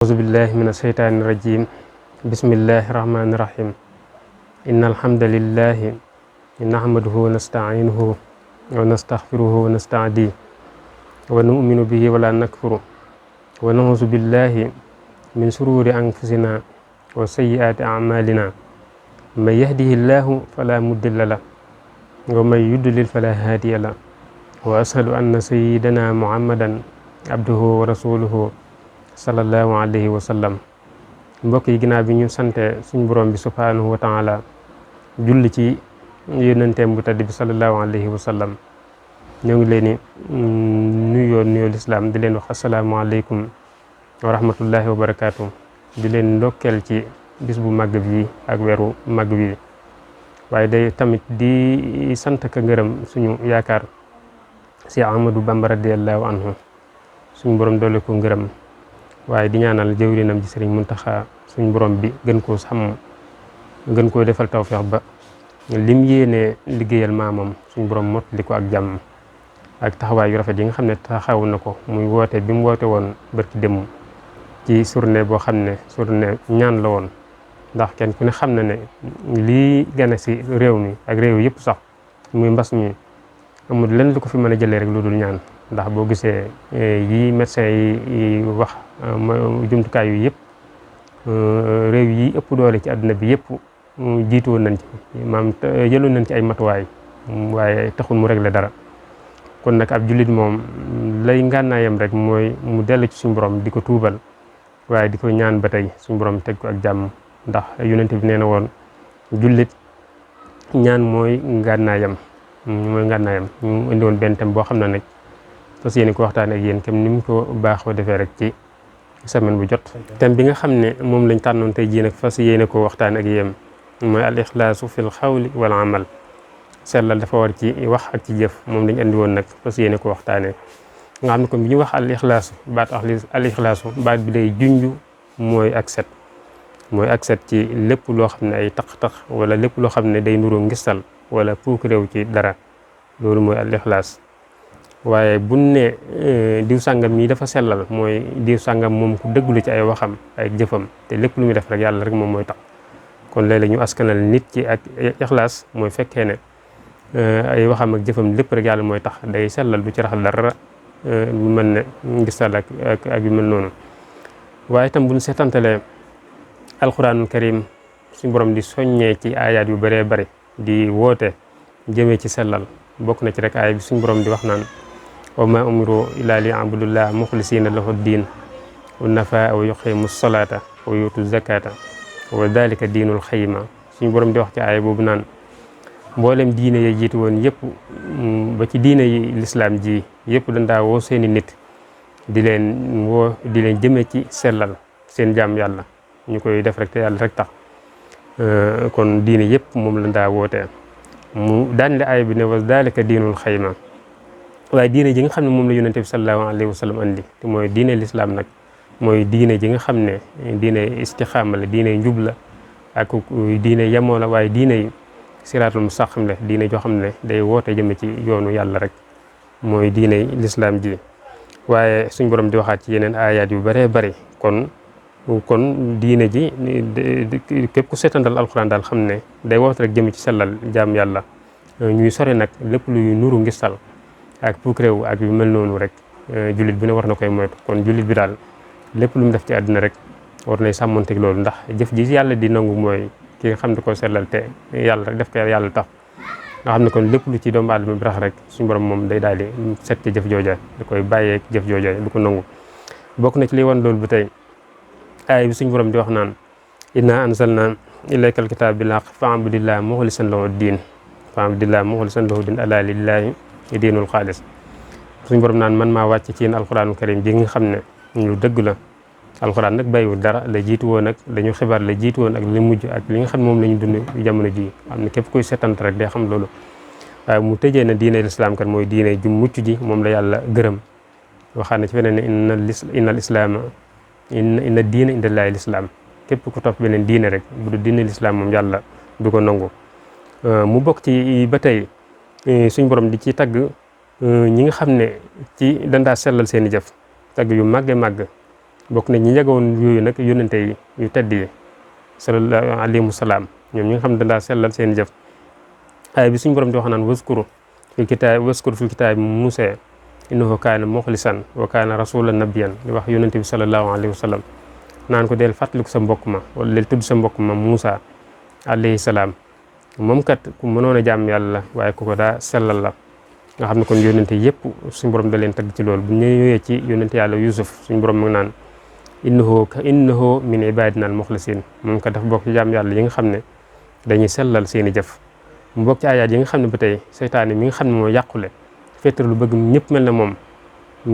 أعوذ بالله من الشيطان الرجيم بسم الله الرحمن الرحيم إن الحمد لله نحمده ونستعينه ونستغفره ونستهديه ونؤمن به ولا نكفره ونعوذ بالله من شرور أنفسنا وسيئات أعمالنا من يهده الله فلا مضل له ومن يضلل فلا هادي له وأشهد أن سيدنا محمدا عبده ورسوله sallallahu alayhi wa sallam. Mbokk yi ginnaaw bi ñu sante suñ borom bi subhanahu wa taala julli ci yonenteem bu tedd bi sallallahu alayhi wa sallam, ñoo ngi leen di nuyoo lislaam di leen wax asalaamaaleykum wa rahmatullahi wa barakaatu. di leen ndokkeel ci bis bu màgg bi ak weeru màgg bi, waaye day tamit di sant ka ngërëm suñu yaakaar si Ahmadou Bamba radiyallahu anhu, suñu borom doole ko ngërëm, waaye di ñaanal jëwrinam ji Sëriñ Muntaxa suñ borom bi gën koo sàmm, gën koo defal tawfeex ba lim yéenee liggéeyal maamam suñ borom mottali ko ak jàmm ak taxawaay yu rafet yi nga xam ne taxaw na ko, muy woote bi mu woote woon barki démb ci journée boo xam ne journée ñaan la woon. Ndax kenn ku ne xam na ne lii gane si réew mi ak réew yëpp sax muy mbas mi amul lenn lu ko fi mën a jëlee rek lu dul ñaan. Ndax boo gisee yi médecin yi wax jumtukaay yu yëpp réew yi ëpp doole ci àdduna bi yëpp jiitu woon nañ ci jëloon nañ ci ay matuwaay, waaye taxul mu régler dara. kon nag ab jullit moom lay ngànnaayam rek mooy mu dellu ci suñu borom di ko tuubal, waaye di ko ñaan ba tey suñu borom teg ko ak jàmm. Ndax yonent bi nee na woon jullit ñaan mooy ngànnaayam ñu indi woon benn thème boo xam ne nag fas yéene ko waxtaan ak yéen kem ni mu ko baaxoo defee rek ci semaine bu jot. thème bi nga xam ne moom lañ tànnoon tey jii nag fas yéene ko waxtaan ak yéen mooy al ixlaasu fil xawli wal amal. sellal dafa war ci wax ak ci jëf, moom lañ andi woon nag fas yéene ko waxtaanee. nga xam ne comme bi ñu wax al ixlaasu baat bi day junj mooy ak set, ci lépp loo xam ne ay taq-taq wala lépp loo xam ne day nuroo ngistal wala puuk réew ci dara, loolu mooy al ixlaas. waaye buñ ne diw sàngam mii dafa sellal mooy diw sàngam moom ku dëggulu ci ay waxam ay jëfam, te lépp lu muy def rek yàlla rek moom mooy tax. kon léeg-léeg ñu askanal nit ci ak ixlaas mooy fekkee ne ay waxam ak jëfam lépp rek yàlla mooy tax, day sellal du ci raxal dara lu mel ne ngistal ak yu mel noonu. waaye itam buñ seetantalee alquranul karim suñu borom di soññee ci ayaat yu bëree bëri di woote jëmee ci sellal. bokk na ci rek aaya bi suñu borom di wax naan wa ma umiru illa li abdullah muxlisina lahu diin wa nafa wa yuqimu salata wa yutu zakata wa dalika diinul xayma. suñu borom di wax ci aaya boobu naan mboolem diine yi jiitu woon yëpp ba ci diine yi lislaam ji yëpp dañ daa woo seeni nit di leen jëmee ci sellal seen jaam yàlla, ñu koy def rek te yàlla rek tax. kon diine yëpp moom lañ daa wootee. mu daan le aaya bi ne wa dalika diinul xayma, waaye diine ji nga xam ne moom la yonent bi sallallahu alayhi wa sallam andi te mooy diine lislaam nag mooy diine ji nga xam ne diine istixaama la, diine njub la ak diine yemoo la, waaye diine siraatul mustaqim la, diine joo xam ne day woote jëme ci yoonu yàlla rek mooy diine lislaam ji. waaye suñ borom di waxaat ci yeneen aayaat yu bëree bëri kon diine ji képp ku seetantal alxuraan daal xam ne day woote rek jëm ci sellal jaam yàlla, ñuy sori nag lépp luy nuru ngistal ak puukréew ak yu mel noonu rek jullit bi ne war na koy moytu. kon jullit bi daal lépp lu mu def ci àddina rek war nay sàmmonteeg loolu, ndax jëf ji yàlla di nangu mooy ki nga xam ne ko sellal te yàlla rek def ko yàlla tax. nga xam ne kon lépp lu ci doomu aadama bi rax rek suñu borom moom day daal di set ci jëf jooja, da koy bàyyee jëf jooja du ko nangu. bokk na ci liy wan loolu ba tey aaya bi suñu borom di wax naan inna anzalna ilaykal kitaaba bil haqqi fa'budillaha mukhlisan lahu diin ala lillahi diinul xaalis. suñu borom naan man maa wàcc ci yéen alxuraanul karim ji nga xam ne ñu dëgg la. alxuraan nag bàyyiwul dara, la jiitu woon ak dañu xibaar la jiitu woon ak li mujj ak li nga xam ne moom la ñu dund jamono ji, xam ne képp kuy seetant rek day xam loolu. waaye mu tëjee na diine lislaam kat mooy diine ju mucc ji, moom la yàlla gërëm. waxaat na ci feneen ne inna diina indallaahi lislaam, képp ku topp beneen diine rek bu du diine lislaam moom yàlla du ko nangu. mu bokk ci ba tey suñ borom di ci tagg ñi nga xam ne ci dandaa sellal seen i jëf, tagg yu màgge bokk na ñi njegoon yooyu nag yónnante yi yu tedd yi sallallahu alayhi salaam ñoom ñi nga xam ne daa sellal seen jëf ay bi suñu borom di wax naan waskuru fil kitaab Muusaa innahu kaana muxlisan wa kaana rasulan nabiyyan di wax yónnante bi sallallahu alayhi wa sallam naan ko del fàttaliku sa mbokk ma wala del tudd sa mbokk ma Muusaa alayhi salaam moom kat ku mënoon a jaam yàlla la waaye ku ko daa sellal la nga xam ne kon yónnante yëpp suñu borom da leen tagg ci loolu bu ñu ñëwee ci yónnante yàlla Yuusuf suñu borom mu ngi naan innahu min ibadina al muxlisin moom kat dafa bokk ci jaam yàlla yi nga xam ne dañuy sellal seen i jëf mu bokk ci ayaat yi nga xam ne ba tey seytaane mi nga xam ne moo yàqule féetar lu bëgg ñëpp mel na moom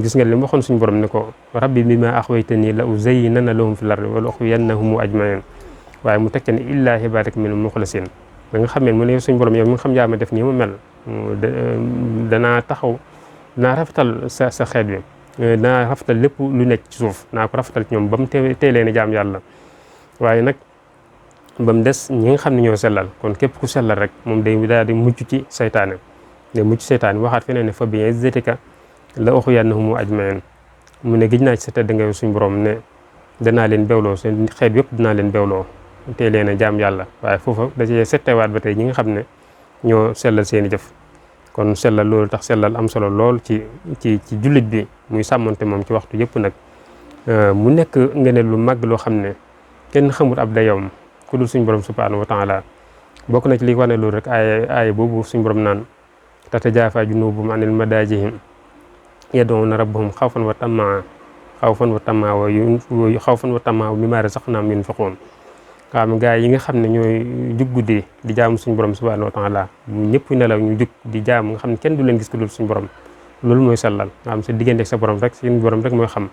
gis nga li mu waxoon suñu borom ne ko rabbi bima axwaytani la uzayyinanna lahum fil ardi wala uxwiyannahum ajmain waaye mu tekk ne illaa ibadaka minal muxlisin da nga xam ne mu ne suñu borom yow mi nga xam yaa ma def nii mu mel danaa taxaw danaa rafetal sa xeet bi danaa rafetal lépp lu nekk ci suuf naa ko rafetal ci ñoom ba mu tey leen jaam yàlla waaye nag ba mu des ñi nga xam ne ñoo sellal kon képp ku sellal rek moom day daal di mucc ci saytaane day mucc saytaane waxaat feneen ne fa bi izzatika la uxwiyannahum ajmain mu ne gëj naa ci sa tedd nga suñu borom ne danaa leen bewloo seen xeet yëpp dinaa leen bewloo tey leen a jaam yàlla waaye foofa da cee settewaat ba tey ñi nga xam ne ñoo sellal seen i jëf kon sellal loolu tax sellal am solo lool ci jullit bi muy sàmmante moom ci waxtu yëpp nag mu nekk ngeneen lu mag loo xam ne kenn xamul ab dayawam ku dul suñu borom subhanahu wa taala bokk na ci li wane loolu rek aaya boobu suñu borom naan tatajaafa junubuhum anil madaajihim yad'uuna rabbahum xawfan wa tamaa wa mimmaa razaqnaahum yunfiquun xam gaa yi nga xam ne ñooy jug guddi di jaamu suñu borom subhanahu wa taala mu ñëpp nelaw ñu jug di jaamu nga xam ne kenn du leen gis ko dul suñu borom loolu mooy sellal nga xam sa diggante ak sa borom rek suñu borom rek mooy xam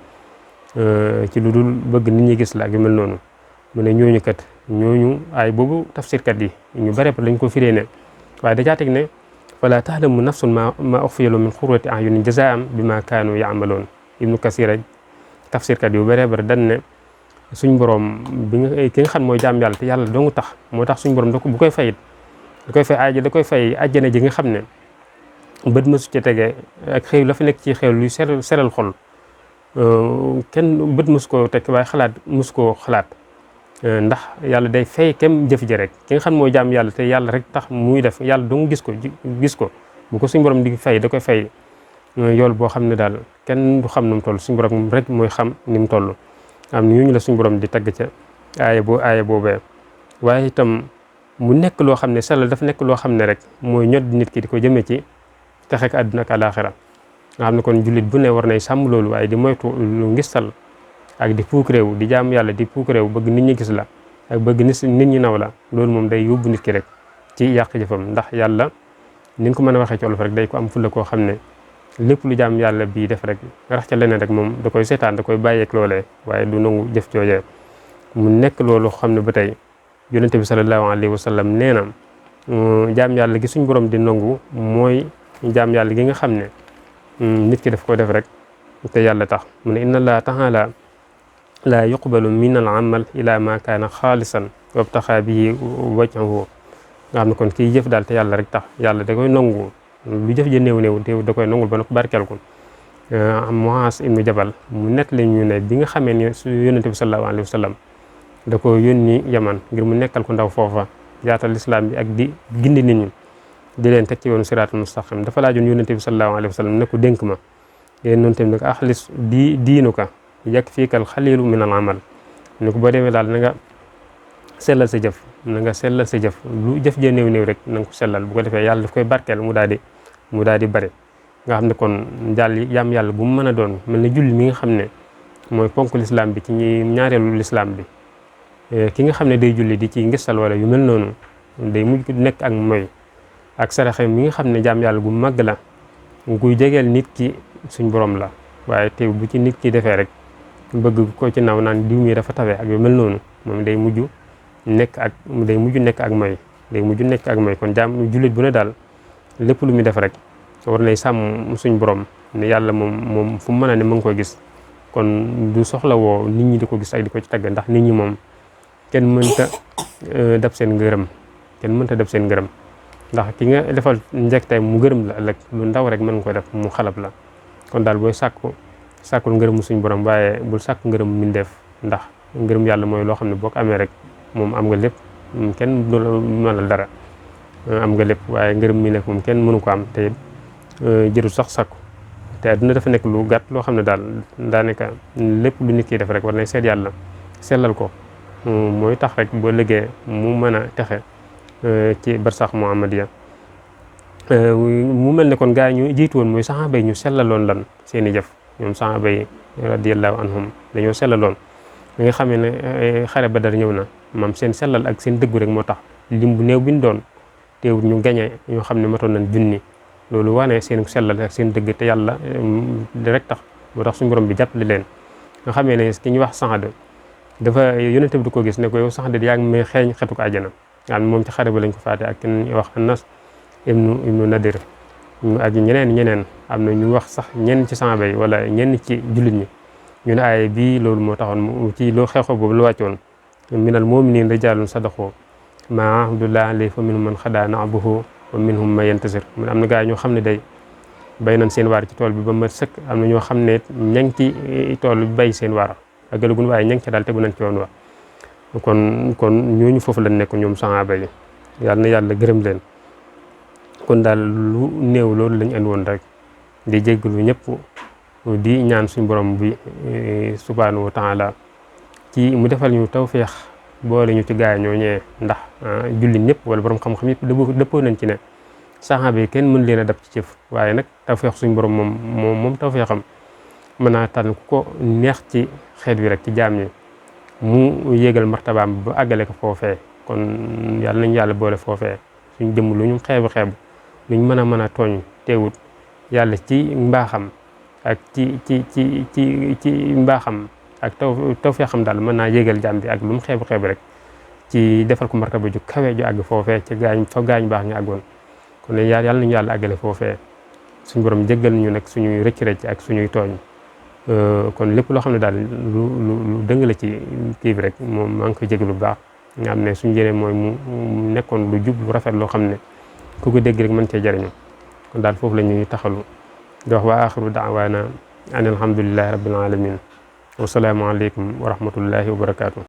ci lu dul bëgg nit ñi gis la ak yu mel noonu mu ne ñooñu ay boobu tafsirkat yi ñu bare lañ ko firee ne waaye da caa teg ne fala taalamu nafsun ma uxfiya lahum min qurrati a'yunin jazaa'an bima kaanu ya'maluun ibnu kasir tafsirkat yu bare dañ ne suñ borom ki nga xam mooy jaam yàlla te yàlla dong tax moo tax suñ borom bu koy fayit da koy fay àjjana ji nga xam ne bët mësu ca tege ak xew la fa nekk ci xew luy seral xol kenn bët mësu koo teg waaye xalaat mësu koo xalaat ndax yàlla day fay kem jëf ji rek ki nga xam mooy jaam yàlla te yàlla rek tax muy def yàlla dong gis ko bu ko suñ borom di fay da koy fay yool boo xam ne daal kenn du xam nu mu toll suñ borom rek mooy xam ni mu toll am na ñu la suñu borom di tagg ca aaya boobee waaye itam mu nekk loo xam ne sellal dafa nekk loo xam ne rek mooy ñod nit ki di ko jëmee ci texek àdduna ak àlaaxira nga xam ne kon jullit bu ne war nay sàmm loolu waaye di moytu lu ngistal ak di puuk réew di jaam yàlla di puuk réew bëgg nit ñi gis la ak bëgg nit ñi naw la loolu moom day yóbbu nit ki rek ci yàq jëfam ndax yàlla ni ko mën a waxee ci olof rek day ko am fulla koo xam ne lépp lu jaam yàlla bii def rek rax ca leneen rek moom da koy seetaan da koy bàyyeek loolee waaye du nangu jëf joojee mu nekk loolu xam ne ba tey yonente bi sallallahu alayhi wa sallam nee na jaam yàlla gi suñ borom di nangu mooy jaam yàlla gi nga xam ne nit ki daf ko def rek te yàlla tax mu ne inna allaha ta'ala la yuqbalu min al amal ila ma kaana xaalisan wabtaxa bihi wajhahu nga xam ne kon kii jëf daal te yàlla rek tax yàlla da koy nangu lu jëf ja néew te da koy nangul ba na ko barkeel ko Muaas ibnu Jabal mu nett la ñu ne bi nga xamee ne su yónnente bi sallallahu alayhi wa sallam da ko yónni Yaman ngir mu nekkal ko ndaw foofa yaatal lislaam bi ak di gindi nit ñi di leen teg ci yoonu siraatul mustaqim dafa laajoon yónnente bi sallallahu alayhi wa sallam ne ko dénk ma yéen noonu tamit nag axlis diinuka yakfiikal xaliilu min al amal ni ko boo demee daal na nga sellal sa jëf lu jëf jee néew rek na nga ko sellal bu ko defee yàlla daf koy barkeel mu daal di bari nga xam ne kon jaam yàlla bu mu mën a doon mel ne julli mi nga xam ne mooy ponk lislaam bi ci ñaareelu lislaam bi ki nga xam ne day julli di ci ngistal wala yu mel noonu day mujj nekk ak mooy ak saraxe mi nga xam ne jaam yàlla gu màgg la guy jegeel nit ki suñ borom la waaye te bu ci nit ki defee rek bëgg ko ci naw naan diw mi dafa tawe ak yu mel noonu moom day mujj nekk ak mooy kon jaam jullit bu ne daal lépp lu muy def rek war nay sàmm suñ borom ne yàlla moom fu mu mën a ne ma ngi koy gis kon du soxla woo nit ñi di ko gis ak di ko ci tagg ndax nit ñi moom kenn mënta dab seen ngërëm ndax ki nga defal njëkk tey mu gërëm la ëllëg lu ndaw rek mën nga koy def mu xalab la kon daal booy sàkku sàkkul ngërëmu suñu borom waaye bul sàkk ngërëmu mindeef ndax ngërëm yàlla mooy loo xam ne boo ko amee rek moom am nga lépp kenn du la mënal dara am nga lépp waaye ngërëm mindeef moom kenn mënu ko am te jërul sax sàkku te adduna dafa nekk lu gàtt loo xam ne daal daanaka lépp lu nit ki def rek war na seet yàlla sellal ko mooy tax rek boo liggéey mu mën a texe ci barsax muhammadiya mu mel ne kon gaa yi ñu jiitu woon mooy saxaaba yi ñu sellaloon lan seen i jëf ñoom saxaaba yi radiyallahu anhum dañoo sellaloon li nga xamee ne xare Badar ñëw na maam seen sellal ak seen dëggu rek moo tax lim bu néew bi ñu doon teewul ñu gañe ñoo xam ne matoon nañ junni loolu wane seen sellal ak seen dëgg te yàlla rek tax moo tax suñu borom bi jàppale leen nga xamee ne ki ñuy wax Saxda dafa yonente bi du ko gis ne ko yow Saxda yaa ngi may xeeñ xetu ko àjjana am moom ci xare ba lañ ko faate ak kenn wax Anas ibnu Nadir ak ñeneen am na ñu wax sax ñenn ci saxaaba yi wala ñenn ci jullit ñi ñu ne aaye bii loolu moo taxoon ci loo xew-xew boobu la wàccoon minal mu'miniina rijaalun sadaqu maa ahadullah alayhi fa minhum man xadaa nahbahu wa minhum man yantasir mun am na gaa yi ñoo xam ne day bay nañ seen waar ci tool bi ba ma sëkk am na ñoo xam ne ña ngi ci tool bi bay seen waar ak gëlagun waaye ña ngi ca daal tegu nañ ci yoon wa kon ñooñu foofu lañ nekk ñoom saxaaba yi yàlla na yàlla gërëm leen kon daal lu néew loolu lañ andi woon rek di jéggalu ñëpp di ñaan suñu borom bi subhanahu wa taala ci mu defal ñu tawféex boole ñu ci gaay ñoo ñëwee ndax jullit ñëpp wala borom xam-xam yëpp dëppoo nañ ci ne saxaaba yi kenn mën leen a dab ci jëf waaye nag tawféex suñu borom moom tawféexam mën naa tànn ku ko neex ci xeet wi rek ci jaam ñi mu yéegal martabaam ba àggale ko foofee kon yàlla nañu yàlla boole foofee suñ jëmm lu ñu xeebu luñ mën a tooñ teewut yàlla ci mbaaxam ak ci mbaaxam ak tawfeexam daal mën naa yéegal jaam bi ak lu mu xeebu rek ci defal ko martaba ju kawe ju àgg foofee ci gaañ baax ñu àggoon kon yàlla nañu yàlla àggale foofee suñ borom jéggal ñu nag suñuy rëcc ak suñuy tooñ kon lépp loo xam ne daal lu dëng la ci kii bi rek moom maa ngi koy jégalu bu baax nga xam ne suñu yéene mooy mu nekkoon lu jub lu rafet loo xam ne ku ko dégg rek mën cee jariñu kon daal foofu la ñuy taxalu di wax wa axiru daawaana an alhamdulillahi rabbil alamin wa salaamu aleykum wa rahmatullahi wa barakaatu